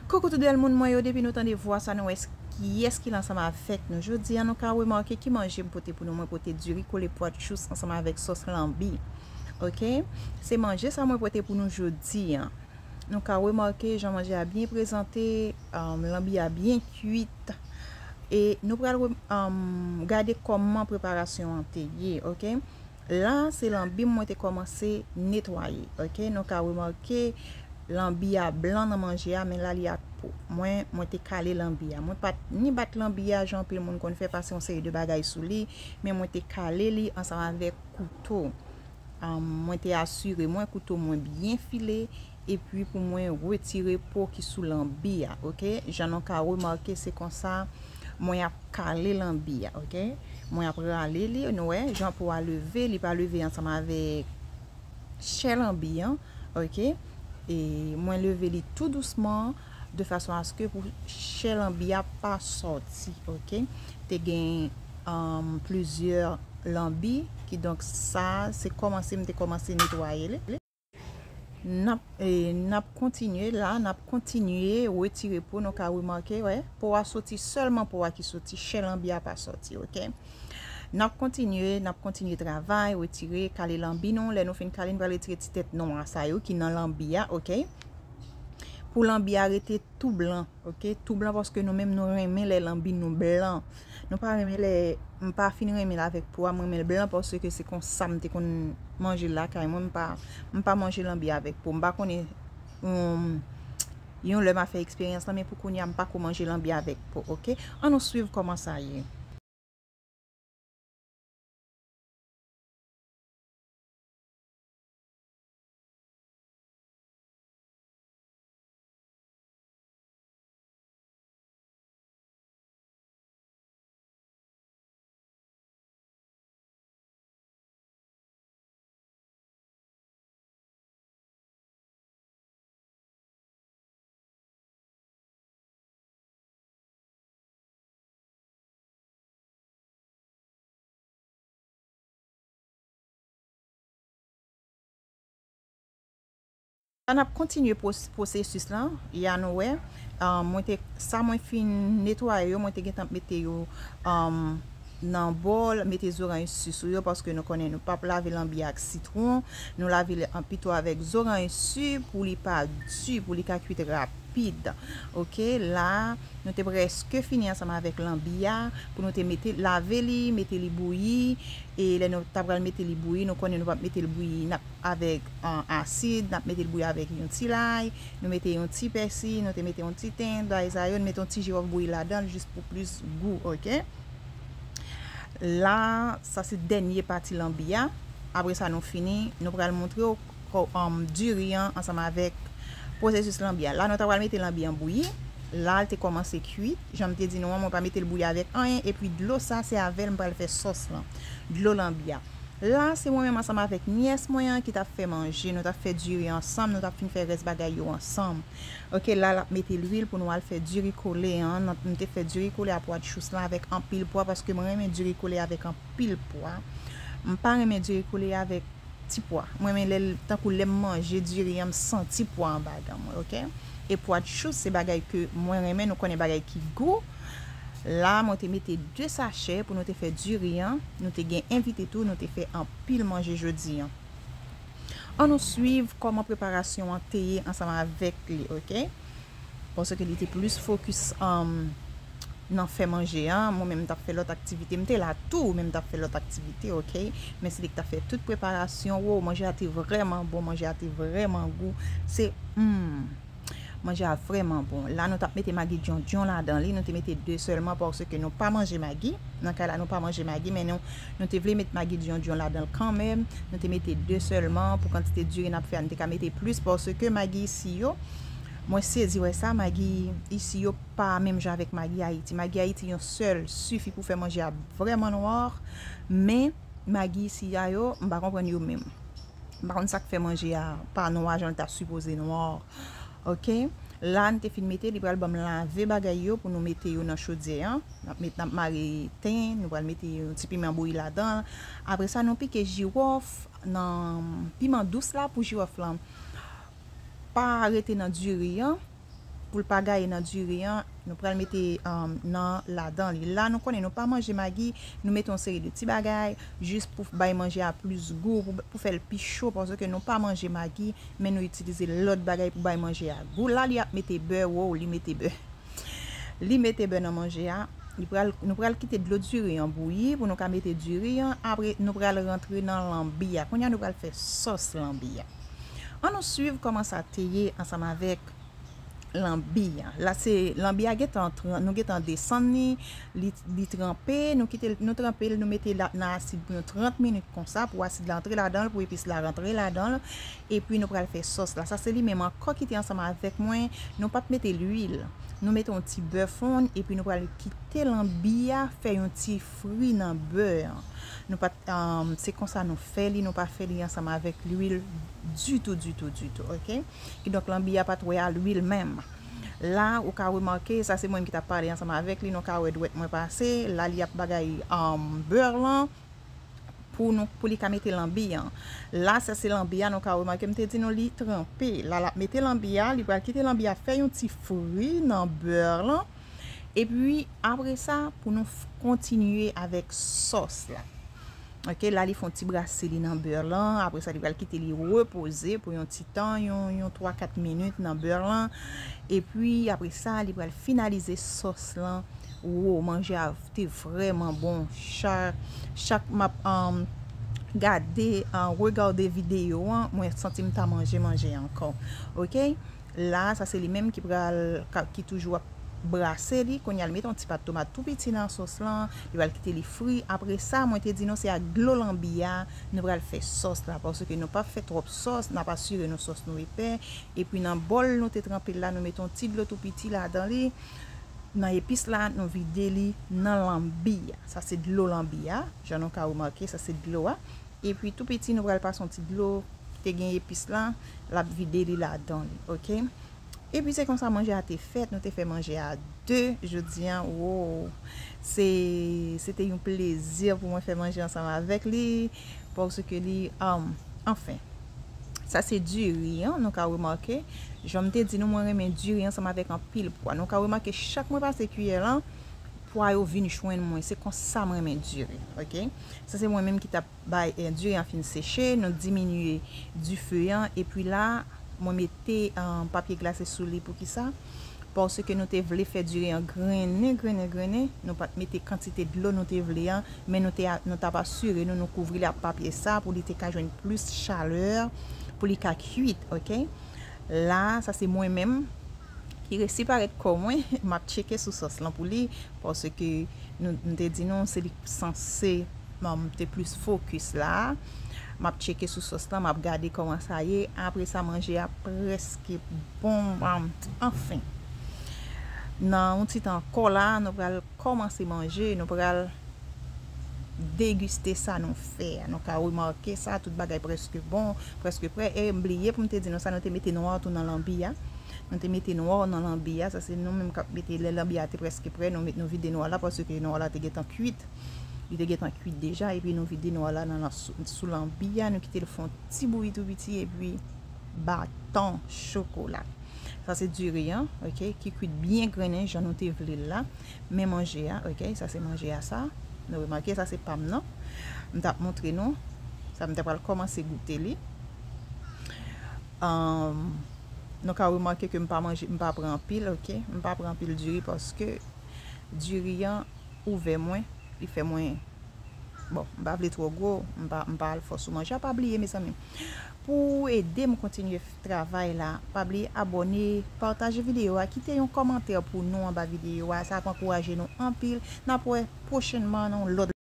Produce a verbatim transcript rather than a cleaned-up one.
Koukou tout bèl moun mwen yo, depi nou tande vwa sa, nou wè kiyès ki la ansanm avèk nou. Jodi a, nou ka remake ki manje m pote pou nou. Mwen pote diri kole pwa tchous ansanm avèk sòs lanbi. Oke? Se manje sa mwen pote pou nou jodi a. Nou ka remake jan manje a byen prezante, um, lanbi a byen kuit. E nou pral re- um, gade kòman preparasyon an te ye, oke? La, se lanbi m mwen te kòmanse netwaye, oke? Nou ka remake lanbi a blan nan manje a, men la li ak po. Mwen, mwen te kale lanbi a. Mwen pa t ni bat lanbi a, jan anpil moun konn fè, pase yon seri de bagay sou li, men mwen te kale li ansanm avèk kouto. Um, mwen te asire mwen kouto mwen byen file, epi pou mwen retire po ki sou lanbi a, oke? Jan nou ka remake, se konsa mwen ap kale lanbi a, oke? Mwen ap rale li, nou wè, jan po a leve, li pa leve ansanm avèk chè lanbi an, oke? E mwen leve li tou dousman, de fason aske pou chè lanbi a pa sòti, oke? Te gen, um, plizyè lanbi, kidonk sa, se kòmanse, m te kòmanse netwaye li. N ap, e, n ap kontinye la, n ap kontinye retire po, nou ka remake, wè, po a soti, sèlman po a ki soti, chè lanbi a pa sòti, oke? N ap kontinye, n ap kontinye travay, retire, kale lanbi nou. Lè nou fin kale, nou pral retire ti tèt nwa sa yo ki nan lanbi a, oke? Pou lanbi a rete tou blan, oke? Tou blan paske nou menm nou renmen lè lanbi nou blan. Nou pa renmen lè, m pa fin renmen l avèk po a, m renmen l blan paske se konsa m te konn manje l lakay mwen, m pa, m pa manje lanbi avèk po. M pa konnen, um, yon lè m a fè eksperyans lan, men pou kounye a m pa ko manje lanbi avèk po, oke? An nou swiv kòman sa ye. N ap kontinye pwos- pwosesis lan, ya nou wè. Ah, mwen te, sa mwen fin netwaye yo, mwen te gentan mete yo, um, nan bòl, mete zoranj si sou yo, paske nou konnen nou p ap lave lanbi ak sitwon, nou lave l an pito avèk zoranj si pou li pa di, pou li ka kuit rapid. Oke, la, nou te prèske fini ansanm avèk lanbi a, pou nou te mete, lave li, mete li bouyi, e lè nou ta pral mete li bouyi, nou konnen nou p ap mete l bouyi, n ap avèk, ah, asid, n ap mete l bouyi avèk yon ti lay, nou mete yon ti pèsi, nou te mete yon ti ten, lay sa yo, nou mete yon ti jiwòf bouyi ladan l jis pou plis gou, oke? La, sa se dènye pati lanbi a. Apre sa, nou fini, nou pral montre w ko- um, diri an ansanm avèk pwosesis lanbi a. La, nou ta pral mete lanbi an bouyi. La, l te kòmanse kuit. Jan m te di nou an, mwen pa mete l bouyi avèk anyen. Epi dlo sa, se avè l m pral fè sòs lan. Dlo lanbi a. La, se mwen menm ansanm avèk nyès mwen an ki t ap fè manje. Nou t ap fè diri ansanm, nou t ap fin fè rès bagay yo ansanm. Oke, la, l ap mete lwil pou nou al fè diri kole an. Nan- m te fè diri kole a pwa tchous lan avèk anpil pwa, paske mwen renmen diri kole avèk anpil pwa. M pa renmen diri kole avèk ti pwa. Mwen renmen lè l, tankou lè m manje diri an, m santi pwa anba dan mwen, oke? E pwa tchous, se bagay ke mwen renmen, nou konnen bagay ki gou. La, mwen te mete de sachè pou nou te fè diri an. Nou te gen envite tou, nou te fè anpil manje jodi an. An nou swiv kòman preparasyon an te ye ansanm avèk li, oke? Paske li te plis fokis, um, nan fè manje an. Mwen menm, m t ap fè lòt aktivite. M te la tou, men m t ap fè lòt aktivite, oke? Men se li ki t ap fè tout preparasyon. Wo, manje a te vrèman bon, manje a te vrèman gou. Se, hmm, manje a vrèman bon. La, nou t ap mete magi djondjon ladan li. Nou te mete de sèlman paske nou pa manje magi. Nan kay la, nou pa manje magi, men nou, nou te vle met magi djondjon ladan l kanmenm. Nou te mete de sèlman pou kantite diri n ap fè a. Nou te ka mete plis paske magi isi yo, mwen sezi wè sa, magi isi yo pa menm jan avèk magi Ayiti. Magi Ayiti yon sèl sifi pou fè manje a vrèman nwa, men magi isi a yo, m pa konprann yo menm. M pa konn sa k fè manje a pa nwa jan l ta sipoze nwa. Oke? La, n te fin mete, li pral ban m lave bagay yo pou nou mete yo nan chodyè an. N ap met, n ap mare ten, nou pral mete yon ti piman bouyi ladan l. Apre sa, nou pike jiwòf nan piman dous la pou jiwòf lan pa rete nan diri an. pou l pa gaye nan diri an, nou pral mete, um, nan ladan li. La, nou konnen nou pa manje magi, nou mete yon seri de ti bagay, jis pou bay manje a plis gou, pou, pou fè l pi cho, paske nou pa manje magi, men nou itilize lòt bagay pou bay manje a gou. La, li ap mete bè, wow, li mete bè. Li mete bè nan manje a. Li pral, nou pral kite dlo diri an bouyi pou nou ka mete diri an. Apre, nou pral rantre nan lanbi a. Kounye a, nou pral fè sòs lanbi a. Ann nou swiv kòman sa te ye ansanm avèk lanbi a. La se lanbi a gentan tran-, nou gentan desann li, li, li tranpe, nou kite l, nou tranpe l, nou mete l nan asid pou yon trant minit konsa, pou asid la antre ladan l, pou epis la rantre ladan l, epi nou pral fè sòs la. Sa se li menm ankò ki te ansanm avèk mwen, nou pa t mete lwil. Nou mete yon ti bè fonn, epi nou pral kite lanbi a fè yon ti fri nan bè an. Nou pa t, um, se konsa nou fè li, nou pa fè li ansanm avèk lwil ditou, ditou, ditou, oke? Kidonk, lanbi a pa t wè a lwil menm. La, ou ka remake, sa se mwen ki t ap pale ansanm avèk li, nou ka wè dwèt mwen pase, la li ap bagay, um, bè lan pou nou, pou li ka mete lanbi an. La, sa se lanbi a, nou ka remake, m te di nou li tranpe. La, l ap mete lanbi a, li pral kite lanbi a fè yon ti fri nan bè lan. Epi, apre sa, pou nou f-, kontinye avèk sòs la. Oke, la, li fè yon ti brase li nan bè lan. Apre sa, li pral kite li repoze pou yon ti tan, yon, yon twa kat minit nan bè lan. Epi, apre sa, li pral finalize sòs lan. Wow, manje a te vrèman bon. Chak, chak m ap, um, gade, uh, regade videyo an, mwen santi m ta manje manje ankò. Oke? La, sa se li menm ki pral, ka, ki toujou ap brase li. Kounye a, l mete yon ti pat tomat tou piti nan sòs lan. Li pral kite li fri. Apre sa, mwen te di nou se ak dlo lanbi a nou pral fè sòs la. Paske nou pa fè twòp sòs, n ap asire nou sòs nou epè. Epi nan bòl nou te tranpe l la, nou mete yon ti dlo tou piti ladan li. Nan epis la, nou vide li nan lanbi a. Sa se dlo lanbi a. Jan nou ka remake, sa se dlo a. Epi tou piti, nou pral pase yon ti dlo ki te gen epis la, l ap vide li ladan li, oke? Epi se konsa manje a te fèt, nou te fè manje a de jodi a, wow! Se, se te yon plezi pou mwen fè manje ansanm avèk li, paske li, um, anfen. Sa se diri an, nou ka remake. Jan m te di nou, mwen renmen diri ansanm avèk anpil pwa. Nou ka remake, chak mwen pase kiyè lan, pwa yo vin jwenn mwen. Se konsa mwen renmen diri, oke? Sa se mwen menm ki t ap bay, eh, diri an fin seche, nou diminye dife an, epi la, mwen mete, eh, papye glase sou li. Poukisa? Paske nou te vle fè diri an grennen, grennen, grennen. Nou pa t mete kantite dlo nou te vle an, men nou te, nou t ap asire nou, nou kouvri l ak papye sa pou li te ka jwenn plis chalè, pou li ka kuit, oke? La, sa se mwen menm ki resi parèt kò mwen, m ap tcheke sou sòs lan pou li, paske nou, m te di nou, se li k sanse, bon, m te plis fokis la. M ap tcheke sou sòs lan, m ap gade kòman sa ye. Apre sa, manje a prèske bon, bon, anfen. Nan yon ti tan ankò la, nou pral kòmanse manje, nou pral degiste sa nou fè a. Nou ka remake sa, tout bagay prèske bon, prèske prè. E m bliye pou m te di nou sa, nou te mete nwa tou nan lanbi a. Nou te mete nwa nan lanbi a, sa se nou menm k ap mete lè lanbi a te prèske prè, nou met, nou vide nwa la paske nwa la te gentan kuit. Li te gentan kuit deja, epi nou vide nwa la nan, nan sou, sou lanbi a, nou kite l fè yon ti bouyi tou piti, epi baton chokola. Sa se diri an, oke, ki kuit byen grennen jan nou te vle l la. Men manje a, oke, sa se manje a sa. Nou remake, sa se pa m nan. M t ap montre nou. Sa m te pral kòmanse goute li. Ahn, nou ka remake ke m pa manje, m pa pran anpil, oke? M pa pran anpil diri paske diri an ouvè mwen, li fè mwen, bon, m pa vle twò gwo, m pa, m pa al fò sou manje a. Pa bliye, mezanmi, pou w ede m kontinye travay la, pa bliye abòne, pataje videyo a, kite yon kòmantè pou nou anba videyo a, sa ap ankouraje nou anpil. N ap wè pwochènman nan yon lòt